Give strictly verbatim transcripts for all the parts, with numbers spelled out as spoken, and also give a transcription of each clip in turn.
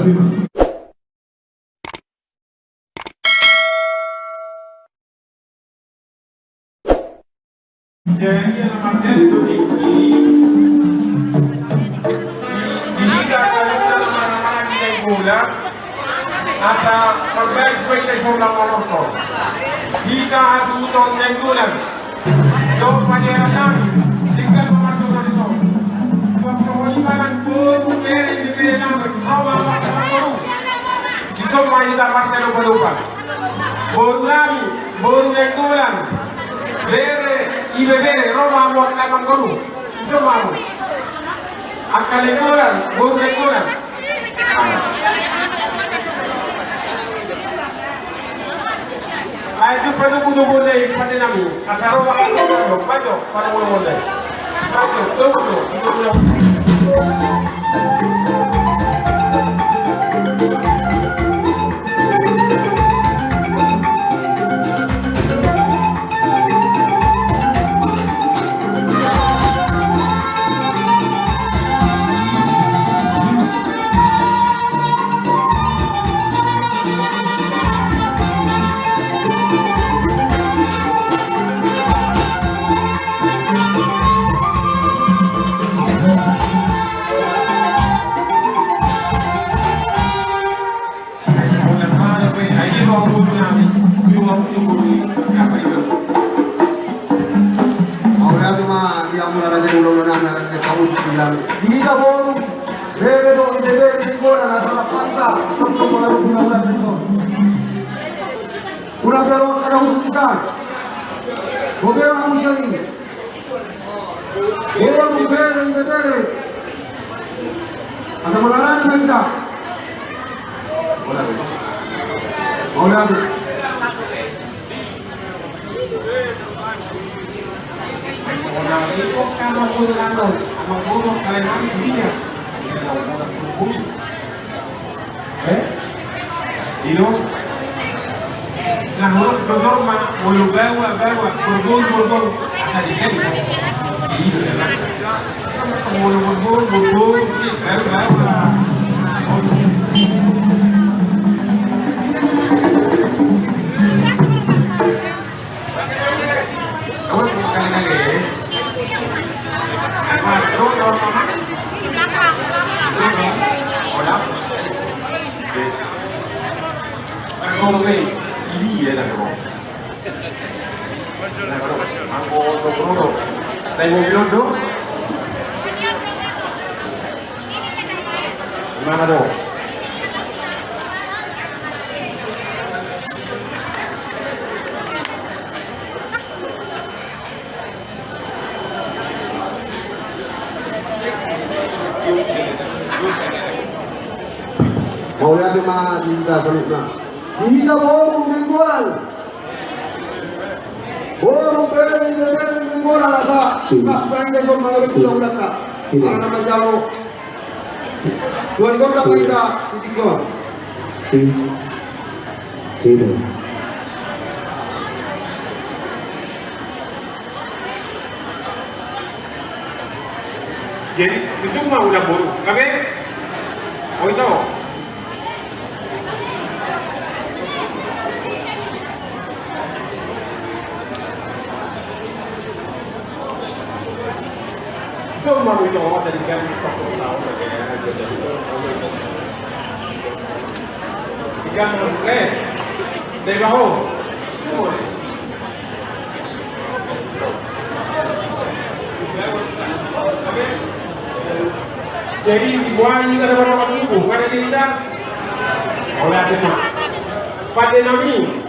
Jadi, ala marhite do tingki, di hita saluhutna na marhahamaranggi Nainggolan, asa marbaen sude hita i songon na manortor. Hita hasuhuton Nainggolan, dohot padearan nami, denggan ma martonggo dison. Suang songon i ma nang boru, bere, ibebere nami, ro ma hamu angka amangboru. Dison ma hita marsiadopadopan. Boru nami, boru Nainggolan, bere, ibebere, ro ma hamu angka amangboru. Dison ma hamu. Angka Nainggolan, boru Nainggolan. Ayo, tu panubu-nubu nai pande nami. Asa ro ma hamu, pajo, panubu-nubu nai. Pajo, tubu, tubu, tubu. Mauliate ma di hamuna raja ni hulahula nami, ala ni na pamuji di hami. Di hita boru, bere dohot ibebere Nainggolan, asa rap ma hita tongtong mangadopi na ulaon na dison. Unang be ro angka na hurang di san. Boru, bere ma hamu sian i. Boru, bere, ibebere. Asa mangarani ma hita. Mauliate. Mauliate. Eh? I do. Nah, huruf sodor ma, molo baoa, baoa, borbon, borbon, asa di gari. I do, ya. Molo borbon, borbon, baoa, baoa. Mana do? Mauliate ma di hita saluhutna. Di hita boru Nainggolan. Boru, bere, ibebere Nainggolan, asa rap ma hita dison mangadopi ulaonta. Ala na manjalo. Tuan gondang ma hita di tingki on. Jadi, dison ma ulaon boru. Gabe? O, ito. Jadi, dibuat ini kada berapa buku, kada cerita. Oleh apa? Pande nami.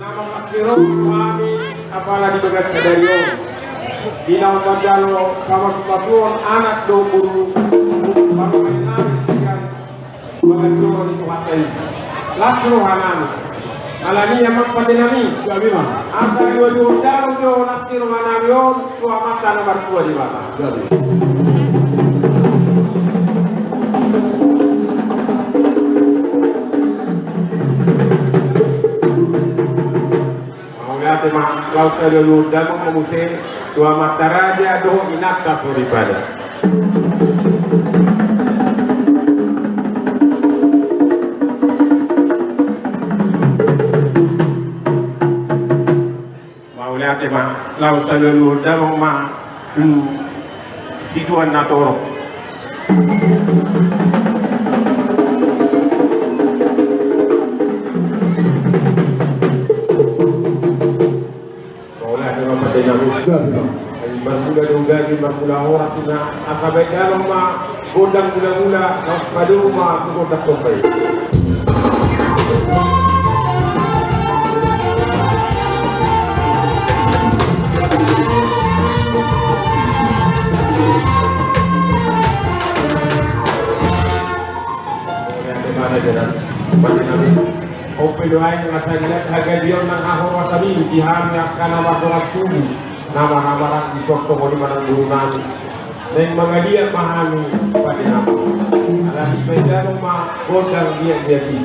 Na mangkasiro hami apala di bagas sadari on. Di na manjalo pamasupasuon anak dohot boru, parumaen nami sian bagas joro ni Tuhanta i. Las roha nami. Alani i amang pande nami. Asa dua dua jalo jo las ni roha nami on tu Amanta na martua Debata. Mauliate ma, laos sadia jo damang ma muse tu amanta raja dohot inanta soripada. Ema, laos saluhutna damang ma tu situan na torop. Mauliate ma pande nami. Gabe ma. Ai marmula do gabe, marmula horas ma. Asa baen damang ma gondang mula-mula, laos padomu ma tu gondang somba i. Mauliate ma na jana pande nami. On pe do aek na sarilat hagadion nang hahorasan i di hami angka na mardongan tubu, na marhaha maranggi, songon i ma nang boru nami. Naeng mangaliat ma hami pande nami. Alani i baen damang ma gondang liat-liat i.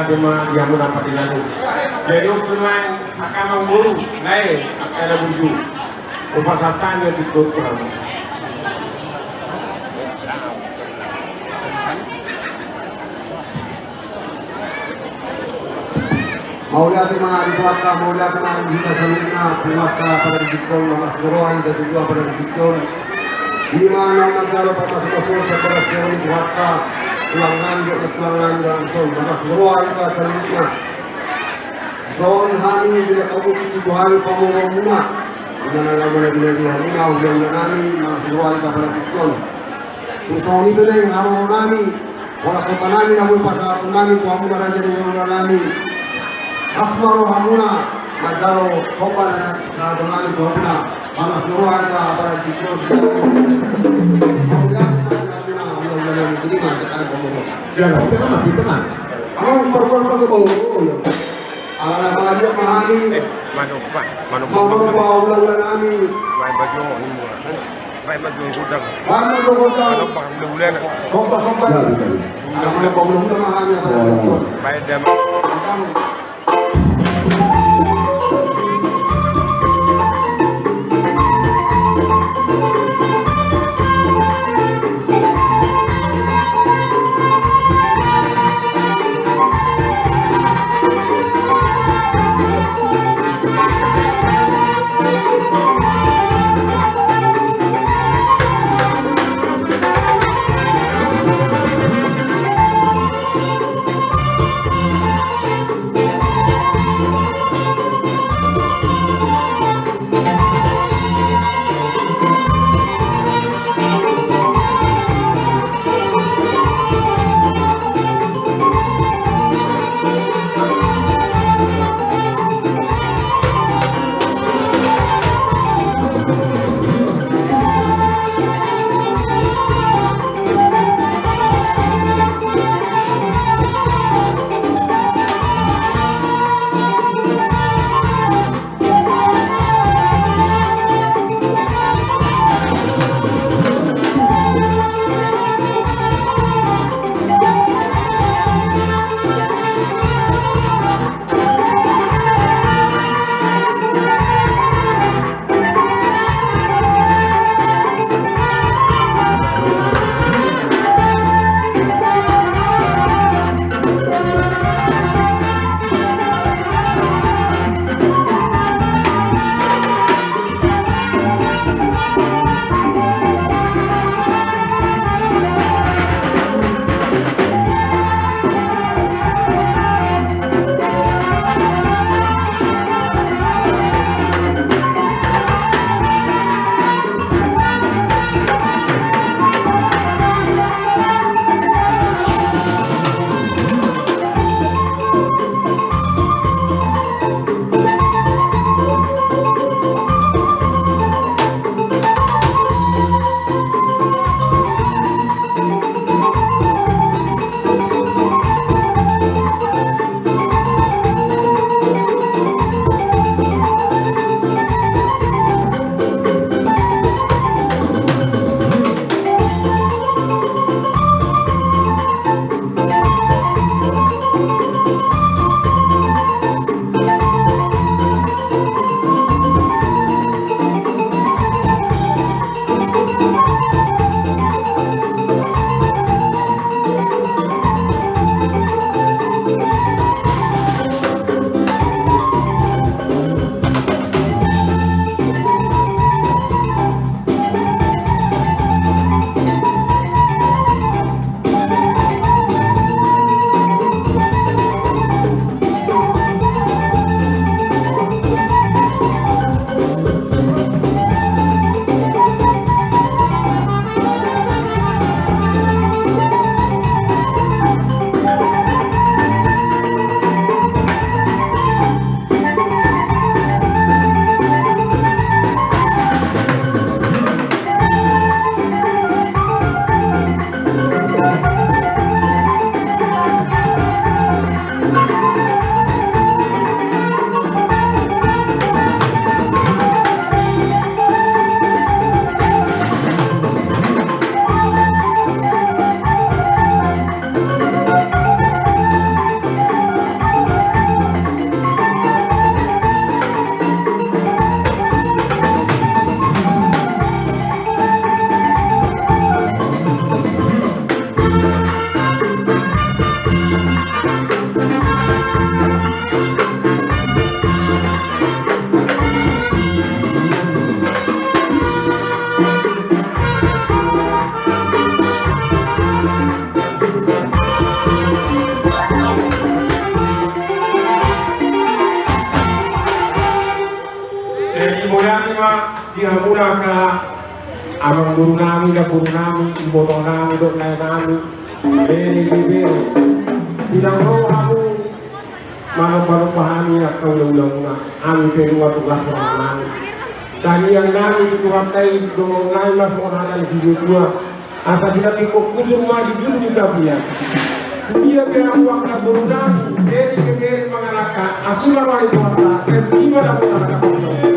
Cuma dia mau dapat di lalu. Jadi cuma akan nunggu, naik, akan ada burju. Upasakan dia tutup kurang. Mauliate ma di Tuhanta, mauliate ma di hita saluhutna, Tuhanta, pada di dikkon, mangasi roha hita tu Tuhan pada di dikkon. Ima naung manjalo pamasumasuon sian bagas ni roha ni Tuhanta, tulang nami dohot tulang nami dohot son, mangasi roha hita saluhutna. Son hami di dalam kamu di Tuhan pamoruonmuna. Di mana nama nabi nabi hamuna, ulang nami, mangasi roha hita pada di dikkon. Songon i pe naeng haroronami, holan somba nami na boi pasahaton nami tu hamuna raja ni hulahula nami. Las ma rohamuna manjalo somba na pasahaton nami tu hamuna. Mangasi roha hita pada di dikkon. Mauliate ma di hamuna hulahula nami. Jadi ma, sekarang kamu. Ya, di tengah, di tengah. Kamu perempuan, perempuan. Oh, oh, iya. Ala na mangadia ma hami. Eh, manuk, Pak. Manuk, manuk, manuk, manuk. Hulahula nami. Bae baju, ini murah. Bae baju gudang. Bae baju gudang. Manuk, Pak, hulahula na. Somba, somba. Ya, betul. Ala na hulahula ma hami, apa? Oh. Bae dia. Boru nami, namboru nami, iboto nami dohot lae nami, bere, bebere. Bilang roha mu, manomba-nomba hami angka ulaonmuna, hami pe nunga tugas roha nami. Tangiang nami tu Tuhanta i, dohot nami ma songon hata ni situa-tua. Asa di na ingkon hujur ma di julu ni tapian. Dia pe angka boru nami, bere, bebere mangalangka, asi ma roha ni Tuhanta, sai di ma dapotan angka boru nami.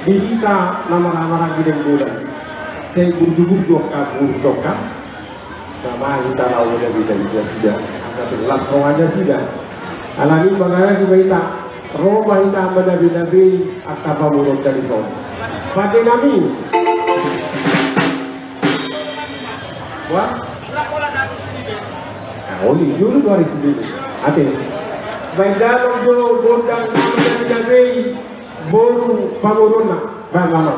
Di hita na marhaha-maranggi denggan. Sai burju-burju angka boru tongka. Nama hita laho manabe-nabe nasida. Angka las roha nasida. Alani mangalangka hita. Ro ma hita manabe-nabe angka pamoruonta dison. Pande nami. Wah. Nah, oli juru dari sini. Ate. Baik dalam do gondang manabe-nabe. Boru pamoruonna, ba, ba, ba.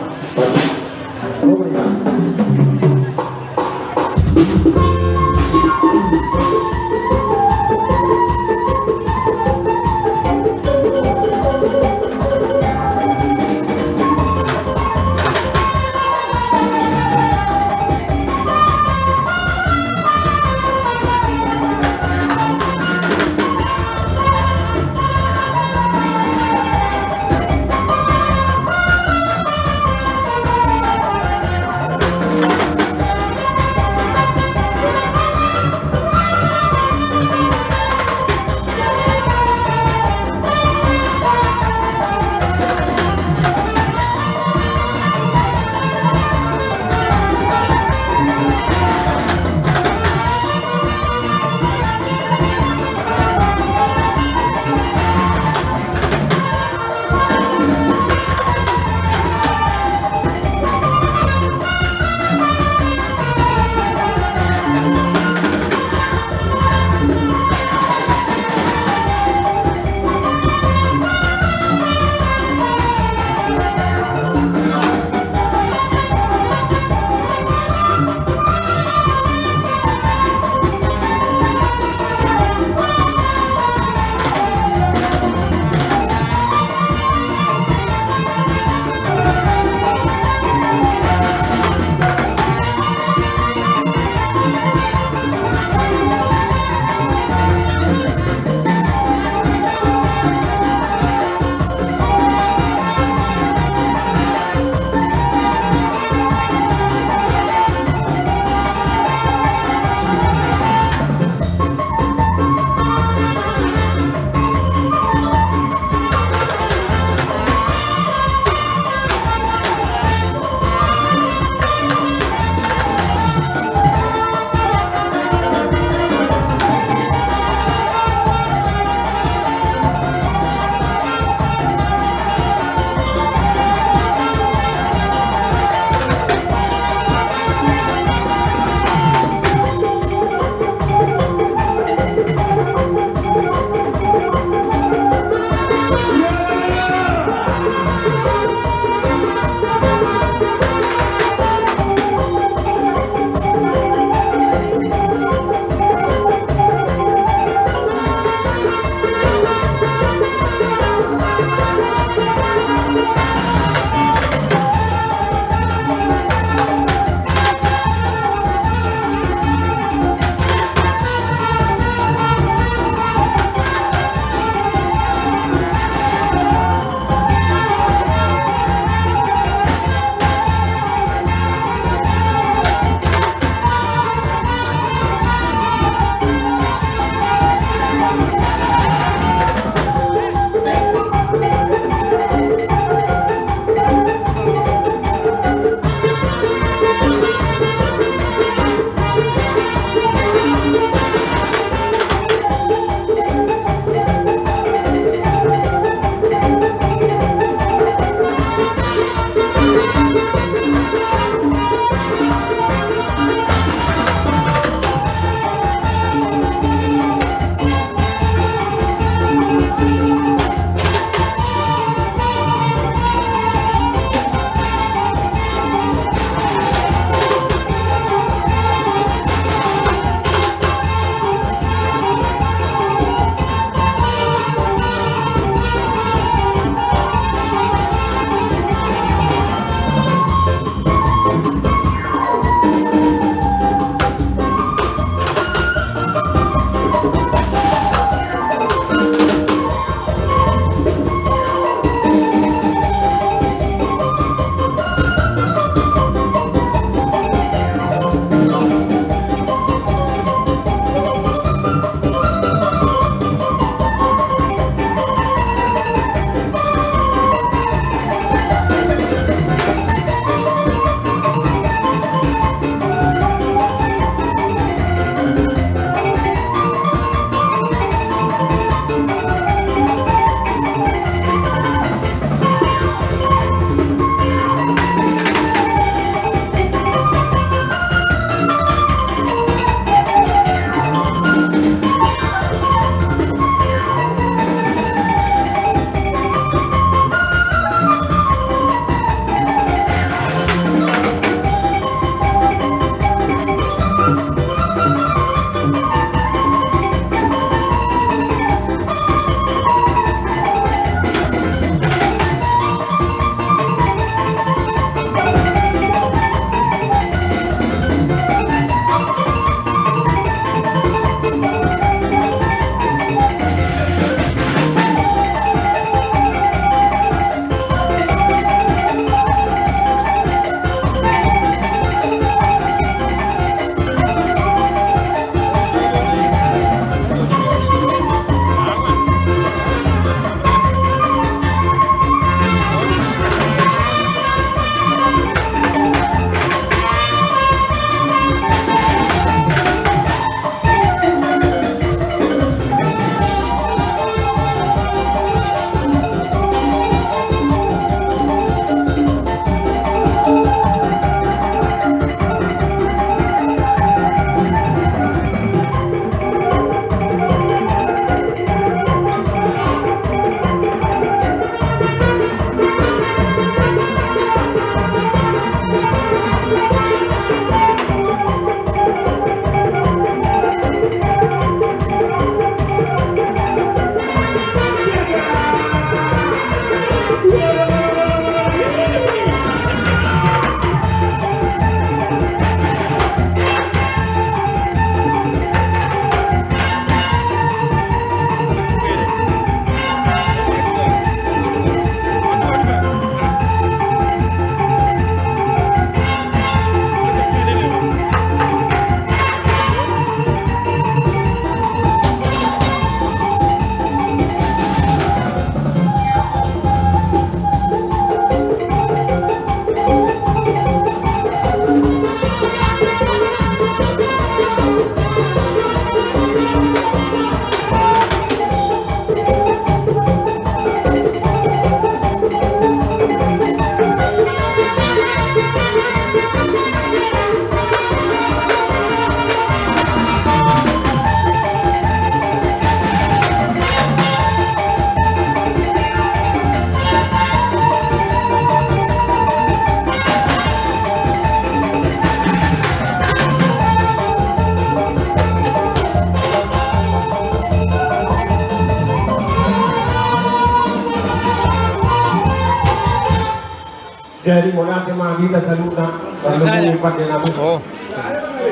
Jadi mauliate ma di hita saluhutna, parlumuni pande nami. Oh.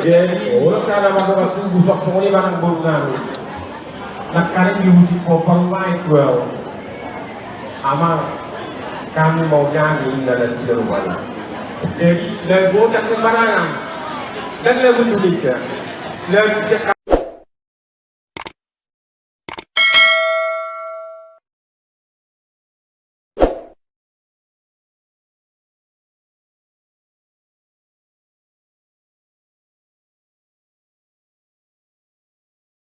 Jadi, olo, karena masalah tubuh sok songon i barang boru nami. Nangkaning di musik po parumai tu au. Amang, kami mau nyanyi inna nasida rupani. Jadi, lagu Otak Sembarangan dan lagu Indonesia. Lagu Jakarta.